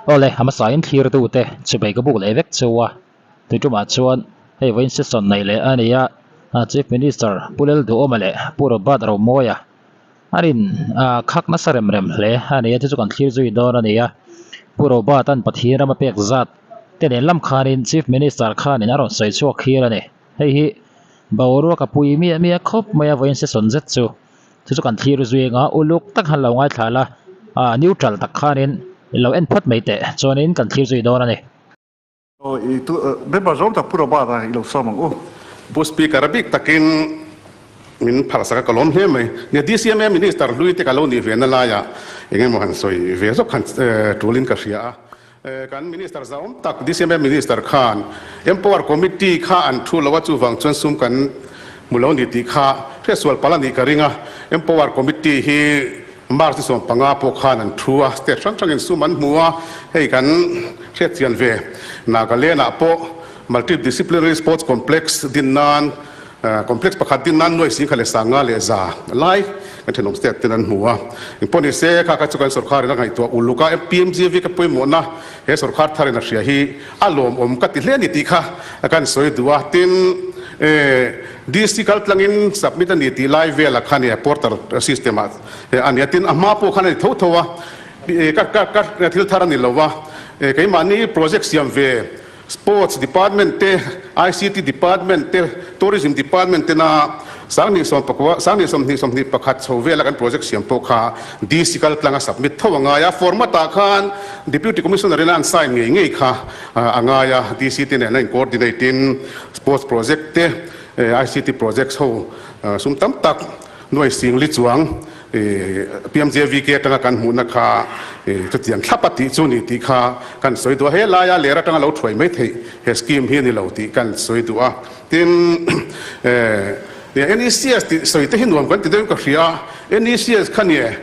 Awle, a hmasain thlirtute chubei ka buk leh vek chu a. Tuitumah chuan hei vawiin session neih leh a ni a, Chief Minister Pu Lalduhawma leh Pu Robert Romawia an in khak nasa rem rem hle a ni a, chu chu kan thlir zui dawn a ni a. Pu Robert-a'n Pathian rama pek zat te nen lam khanin Chief Minister khanin a rawn sawi chhuak hial a ni. Hei hi boruak a pui miah miah khawp mai a vawiin session zet chu. Chu chu kan thlir zui anga uluk tak han lo ngaithla la, ah neutral tak khanin lo en phawt mai teh chuanin kan thlir zui dawn a ni. Aw i tu member zawng tak Pu Robert a i lo sawm ang u. Pu Speaker a bik takin min phalsak a ka lawm hle mai. Nia DCMA Minister hlui te ka lo nih ve na laiah eng emaw han sawi ve zawk han tulin ka hria a. Kan Minister zahawm tak DCMA Minister khan Empower Committee kha an thu lo a, chuvang chuan sum kan hmu lo ni tih kha hriatsual palh a nih ka ring a. Empower Committee hi March ni 15 pawh khan an thu a, state hrang hrangin sum an hmu a, hei kan hriatchian ve. Nagaland ah pawh Multi-disciplinary Sports Complex din nan Complex pakhat din nan nuai singkhat leh sanga leh za lai kan thenawm state ten an hmu a. Engpawh ni se, kha kha chu kan sorkharin a ngaihtuah uluk a, PMGV ka pawimawhna he sorkhar tharin a hria hi a lawmawm ka ti hle a ni tih kha kan sawi duh a. Tin, DC kaltlangin submit a ni tih lai velah khan e portal system ah a ni a. Tin, a hma pawh khan a ni tho tho a, ka thil thar a ni lo a, keimahni project siam ve Sports Department te, ICT Department te, Tourism Department tena 2010, 2021 chho vela kan project siam pawh kha DC kal tlanga submit tho a ngai a. Format ah khan Deputy Commissioner in a an sign ngei ngei kha a ngai a. DC te nen a in coordinate in Sports project te, ICT projects ho sum tam tak nuai sing li chuang PMJVK atanga kan hmuhna kha chutiang thlap a tih chu ni tih kha kan sawi duh a, he laia ler atanga lo thuai mai theih he scheme hi a ni lo tih kan sawi duh a. Tin, NECS tih sawi te hi nuam kan ti deuhin ka hria a, NECS kha nia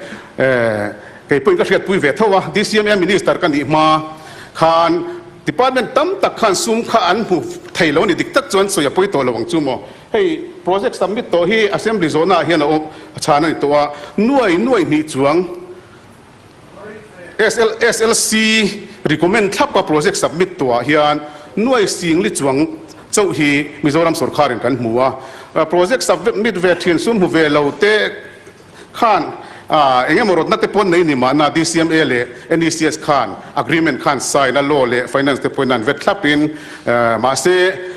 kei pawhin ka hriatpui ve tho a, DCMA Minister ka nih hma khan department tam tak khan sum kha an hmu thei lo a ni, dik tak chuan sawi a pawi tawh lo ang chu maw. Hei project submit tawh hi assembly zawhna ah hian a awm a chhan a ni tawh a, nuai nuai hnih chuang SL SLC recommend thlap a project submit tawh ah hian nuai singli chuang chauh hi Mizoram sorkar in kan hmu a, project submit ve thin sum hmu ve lo te khan eng emaw rawtna te pawn nei ni mahna DCMA leh NECS khan agreement khan sign a law leh finance te pawhin an vet thlap in mahse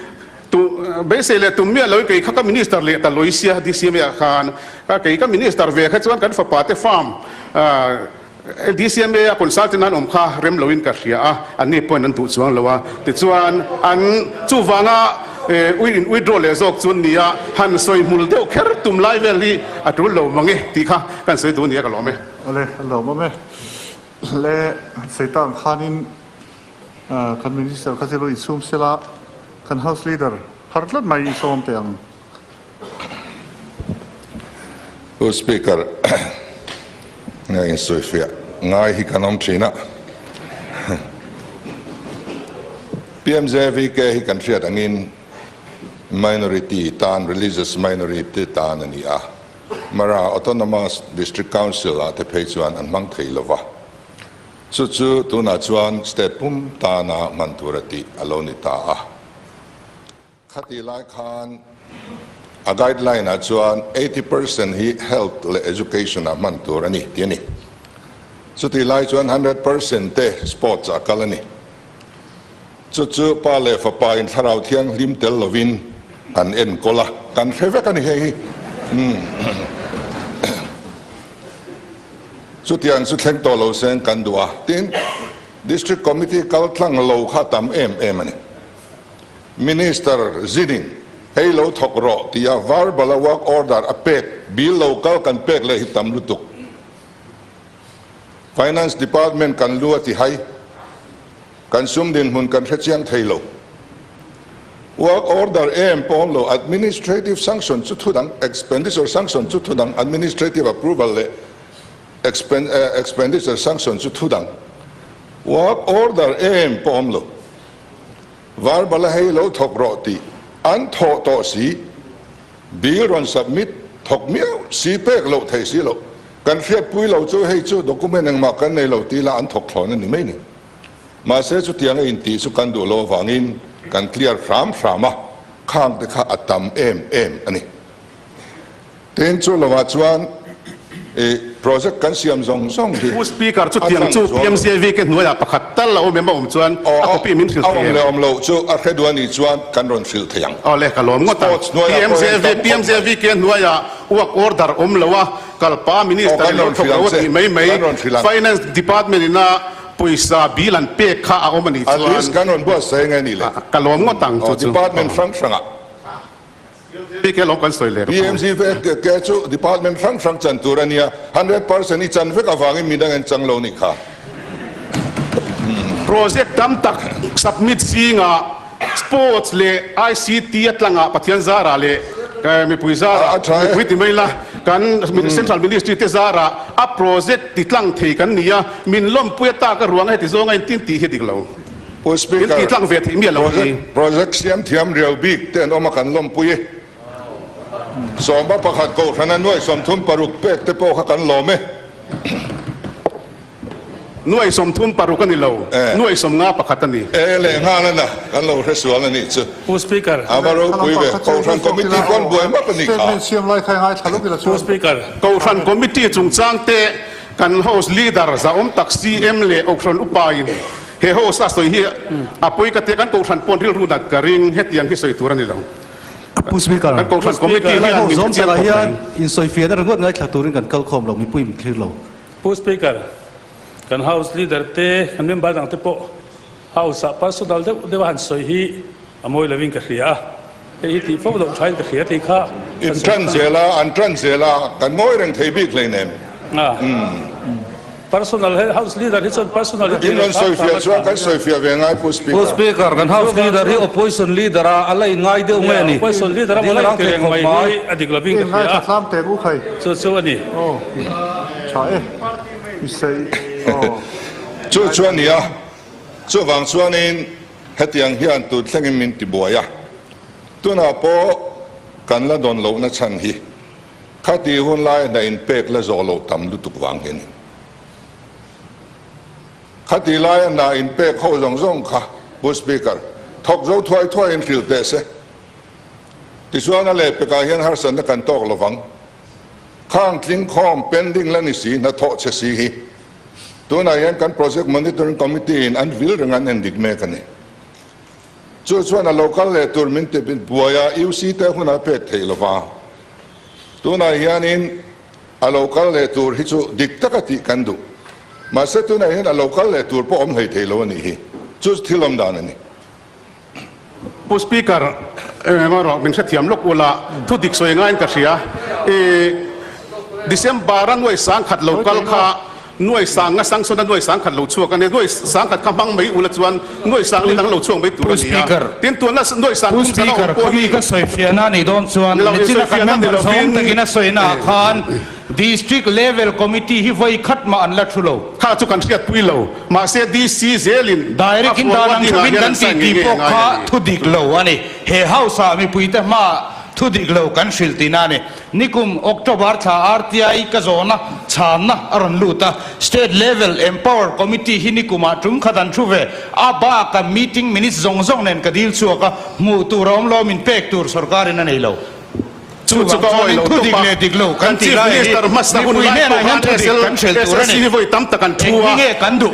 Tu beisei leh tum miah lo i kei kha ka minister leh ta lawih sia DCMA ah khan ka kei ka minister ve kha chuan kan fapa te farm DCMA a consultant an awm kha rem lo in ka hria a an ni pawhin an duh chuang lo a tichuan an chuvanga ui in withdraw leh zawk chu an ni a han sawi hmul deuh kher tum lai vel hi a tul lo mang e tih kha kan sawi duh nia ka lawm e. Awle a lawmawm e. Le Satan khanin Kan Minister kha zelo insum sela, kan House Leader har tlat mai insawm teh ang. Pu Speaker, nga insawifiah ngai hi kan awm thin a. PMJVK hi kan hriat angin minority tan, religious minority tan a ni a. Mara Autonomous District Council ah te phei chuan an hmang thei lova. Chu chu tunah chuan state pum tana hman tur a tih a lo ni ta a. Khatih lai khan a guideline ah chuan 80% hi health leh education ah hman tur a ni tih a ni. Chutih lai chuan 100% te sports ah kal a ni. Chu chu pa leh fapa in thlarau thianghlim tel lovin an enkawl a, kan hre vek a ni hei hi. Chutiang chu thleng tawh lo seng kan duh a, tin, District Committee kal tlang lo kha tam em em a ni. Minister zinin hei lo thawk rawh tia verbal a work order a pek bill lo kal kan pek leh hi tam lutuk. Finance Department kan lu a ti hai. Kan sum dinhmun kan hre chiang thei lo. Work order em pawh awm lo, administrative sanction chu thu dang, expenditure sanction chu thu dang, administrative approval leh expenditure sanction chu thu dang. Work order em pawh awm lo. Verbal a hei lo thawk rawh tih an thawh tawh si, bill rawn submit thawk miau si pek loh thei si lo. Kan hriatpui lo chu hei chu document engmah kan nei lo tih lah an thawk thlawn a ni mai ni. Mahse chutianga intih chu kan duh lo avangin kan clear hram hram a, khang te kha a tam em em a ni. Tin, chu lovah chuan i project kan siam zawng zawng hi Pu Speaker, a chutiang tlang chu zual lo. PMCV ke hnuaiah pakhat tal a awm em a awm chuan a copy min hrilh A thei awm em? leh awm loh chu a hre duh a nih chuan kan rawn hrilh thei ang. Aw le, ka lawm ngawt ang. Sports hnuaiah pawh hian PMCV, tam khawp mai. PMCV ke hnuaiah work order awm lo a, kalpa Aw, Minister kan in lo rawn thawk hrilh lo ang a che, tih mai mai. kan rawn hrilh ang. Finance Department ina pawisa bill an pek kha a awm a nih A list chuan kan rawn buatsaih nge ni le? ka lawm ngawt ang Aw, chu chu. Department hrang hrangah. PK lawm kan sawi leh rawh. PMC ke chu department hrang hrang chan tur a nia, 100% i chan vek avangin midang an chang lo nih kha. Project tam tak submit zingah Sports leh ICT a tlangah Pathian zarah leh mipui zarah, mipui ti mai la, kan Central Ministry te zarah a project ti tlang thei kan ni a, min lawmpui ataka ruang a heti zawnga intin tih hi a dik lo. Pu Speaker, Min tih tlang ve theih miah lo hi. Project siam thiam riau bik te an awm a kan lawmpui e. Sawmba pakhat kohhrana nuai 36 pek te pawh kha kan lawm e. Nuai 36 a ni lo, nuai 51 a ni. E leh nghal a na, kan lo hre sual a nih chu. Pu Speaker. A va ropui ve, Kohhran Committee pawn buai map a nih kha. Pu Speaker. Kohhran Committee chungchang te kan House Leader zahawm tak CM leh Kohhran Upa in He host a sawi hi a pawi ka tia kan kohhran pawn rilru nat ka ring hetiang hi sawi tur a ni lo. Pu Speaker, Kan kohhran committee helai hian ho min zawm chiang takah khawp hian mai. insawifiahna ringawt ngaithla turin kan kal khawm lo, mipui min thlir lo. Pu Speaker, kan House Leader te, kan member dang te pawh House ah personal deuh deuh a han sawi hi a mawi lovin ka hria a, hei hi tih fo loh thain ka hria tih kha In kan sawi tan ta. zel a, an tan zel a, kan ngawi reng thei bik hleinem. Personal he House Leader hi chuan personal hi In rawn sawifiah chuan kan sawifiah ve ngai Pu Speaker. Pu Speaker, kan House Leader hi Opposition Leader a a la inngai deuh mai a ni. Opposition Leader a Ding la rang inti thei reng khawp mai mai. hi a dik lovin ka hria a, chu chu a ni. Chu chu a ni a, chuvang chuanin hetiang hian tun thlengin min ti buai a, tunah pawh kan la dawn lohna chhan hi Khati hun lai hna inpek la zawh loh tam lutuk vang hi a ni. Khati laia hna inpek ho zawng zawng kha Pu Speaker, thawk zo thuai thuai in hrilh teh se. Tichuan a lehpekah hian harsatna kan tawk lovang. Khang tling khawm pending la ni si, hnathawh che si hi tunah hian kan Project Monitoring Committee in an vil reng an endik mek a ni. Chu chuan a lo kal leh tur min ti buai a, UC te hunah pek theih lova. Tunah hianin a lo kal leh tur hi chu dik taka tih kan duh. Mahse tunah hian a lo kal leh tur pawh awm hlei thei lo a nih hi. Chu chu thil awm dan a ni. Pu Speaker, engemaw erawh min hrethiam lawk ula, thu dik sawi ngaiin ka hria. I December a nuai 10,000 lo kal kha Nuai sanga sanction a nuai 10,000 lo chhuak a nia, nuai 10,000 kha hmang mai ula chuan nuai sang li dang lo chhuak mai tur a nia. Tin tuanna nuai sang Pu thum zan a awm Speaker, pawh hi khami ka sawifiahna a nih dawn chuan ni lo, nichina kan insawifiahna ni member lovin zawng takin a sawina ah khan District Level Committee hi vawi khat mah an la thu lo. Kha chu kan hriatpui lo, mahse DC zelin a Direct in dan ang forwarding ah thuvin hian kan an tih sign tih ngei ngei a pawh ngai kha a ni. thu dik lo a ni. He House ah mipuite hmaah thu dik lo kan hrilh tihna a ni. Nikum October thla RTI ka zawhna chhanna a rawn lut a, State Level Empower Committee hi nikumah tum khat an thu ve. A baka meeting minutes zawng zawng nen ka dil chhuak a, hmuh tur a awm lo, min pek tur sorkarin a nei lo. Chu chu Chuvang ka awi chuanin lo thu tawp dik a, leh dik lo kan kan tih Chief lai hi Minister hmasa hun mipui lai hnenah pawh hian khan thu dik kan hrel tur a SSC ni. hi vawi tam tak an thu Eng a, hi nge kan duh?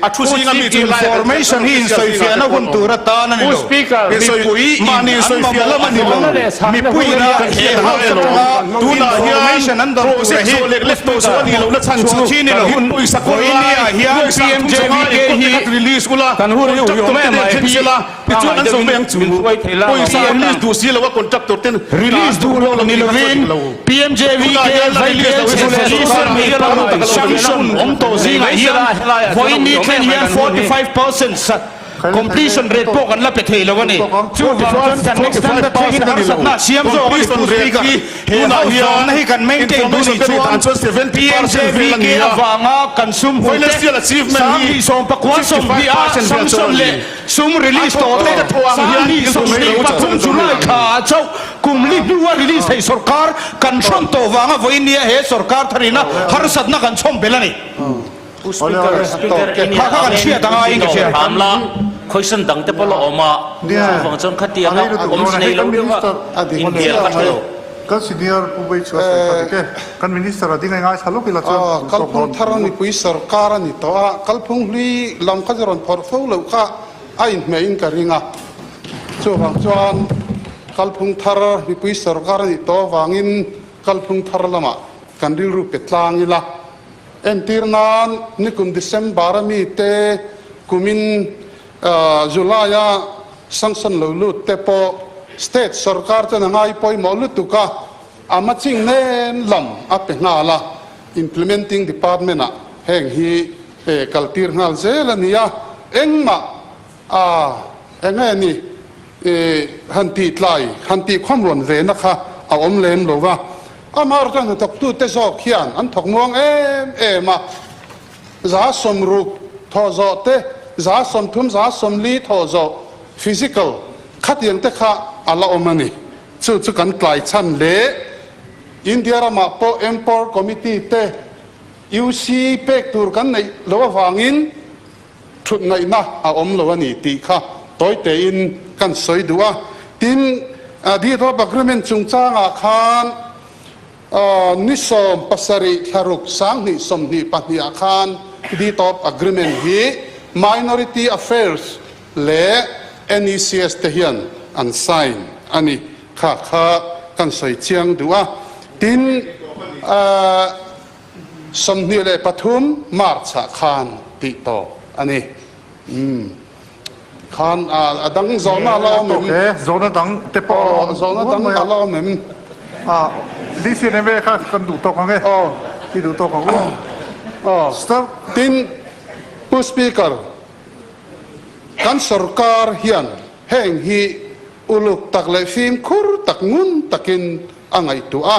a thu Pu zinga mi Chief chu helai ah kan Information hi official zingah insawifiahna te hun pawh an tur awm. atan a ni Pu lo. Speaker, Mipui in Mahni an insawifiah mamawh lam a a ni ni lo. lo. Mipui ina Kan he hriat a house ngai lo. atanga Tunah hian information an dawn tur project hi zawh leh lek tawh zawh a nih lohna chhan chu chhuah chi ni lo. kan hun pawisa kawl Vawiin lai, ah hian nuai 30 sanga PMJVK in hi contract release ula, Kan hun hi contractor ui awm te em nen mai. thleng sela, tichuan an zo mai ang chu. Pawisa release duh si lo a contractor ten Release duh lo ni lovin PMJVK Vaibel chhe leh sanction awm tawh zingah hian vawiin ni thlen hian 45% Completion rate pawh kan la pe thei lo a ni. Chuvang chuan kan next time thlengin harsatna a siam zawk a ni Pu Speaker. He house zawmna hi kan maintain duh nih chuan PMJVK avanga kan sum hmu te 2019 a sanction leh sum release tawh te 2023 July thla ah chauh kum li hnua release theih sorkar kan hrawn tawh vanga vawiin nia he sorkar tharina harsatna kan chhawm belh a ni. Pu Speaker, Speaker i nih Kha kha kan angin hriat anga in ka hria. hram la, khawisan dang te pawh la awm a, chuvang chuan khatianga awmze nei lo deuha inbial ka hre lo. Kan senior Pu Beichhua sawi kha dik e. Kan Minister a ding a ngaithla lawk ila chuan tawk Kalphung dawn. thar mipui sorkar a ni tawh a, kalphung hlui lam kha chu rawn phawrh fo loh kha a inhmeh in ka ring a. Chuvang chuan kalphung thar mipui sorkar a nih tawh avangin kalphung thar lamah kan rilru pe tlang ila. Entir nan nikum December a mite kumin July a sanction lo lut te pawh state sorkar chuan a ngai pawimawh lutuk a, a matching nen lam a pe nghal a, implementing department ah heng hi kaltir nghal zel a ni a, engmah a eng nge ni han tih tlai han tih khawm rawn ve na kha a awm lem lo va. Amah chuan hnathawktute zawk hian an thawk muang em em a, 60 thawh zawh te, 30, 40 thawh zawh, physical, khatiang te kha a la awm a ni. Chu chu kan tlai chhan leh India ramah pawh Empower Committee te UC pek tur kan neih loh avangin thut ngaihna a awm lo a ni tih kha tawi tein kan sawi duh a. Tin, Deed of Agreement chungchangah khan ni 17 thlaruk 2022 ah khan Deed of Agreement hi Minority Affairs leh NECS te hian an sign a ni. Kha kha kan sawi chiang duh a. Tin, 23 March ah khan tih tawp a ni. Umm. Khan a dang zawhna a la awm em? E, zawhna dang te pawh a la awm. Zawhna dang a la awm em? A, DCNMA kha kan duh tawk ang e. Aw. I duh tawk ang u. Aw. Start. Tin, Pu Speaker, kan sorkar hian heng hi uluk tak leh fimkhur tak ngun takin a ngaihtuah a,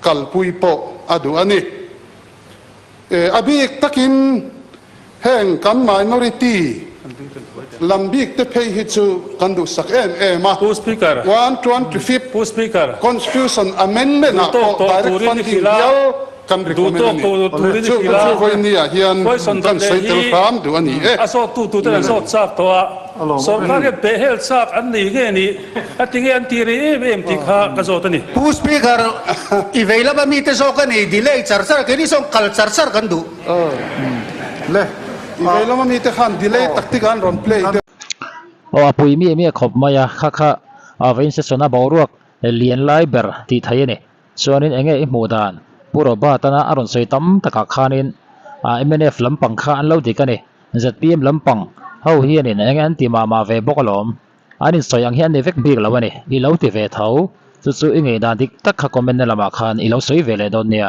kalpui pawh a duh a ni. A bik takin heng kan minority lam bik te phei hi chu kan duhsak em em a. Pu Speaker. 125 Pu Speaker. Constitution Amendment ah Duhtawk pawh tawh direct turin i funding hrilh a. hial kan recommend a Duhtawk ni. tawh turin i Chu hrilh a. chu vawinia hian Question kan dawt leh sawi tel hi hram duh a ni e. a zawttu tute an zawt chak tawh a. Sorkar hian pehhel chak an nei nge ni? A ti nge an ti rei em em tih kha ka zawt a ni. Pu Speaker, i vei lama mite zawk a ni, delay char char, keini zawng kal char char kan duh. Le, i vei lama mite khan delay tactic an rawn play deuh. Aw a pui miah miah khawp mai a, kha kha a vawiin session a boruak lian lai ber tih thei a ni. Chuanin enge i hmuh dan? Pu Robert a a rawn sawi tam takah khanin mnf lampang kha an lo dik a ni. Zpm lampang ho hianin enge an ti mah mah ve bawk alawm. An insawi ang hi an ni vek bik lo a ni. I lo ti ve tho. Chu chu i ngei dan dik tak kha comment na lamah khan i lo sawi ve leh dawn nia.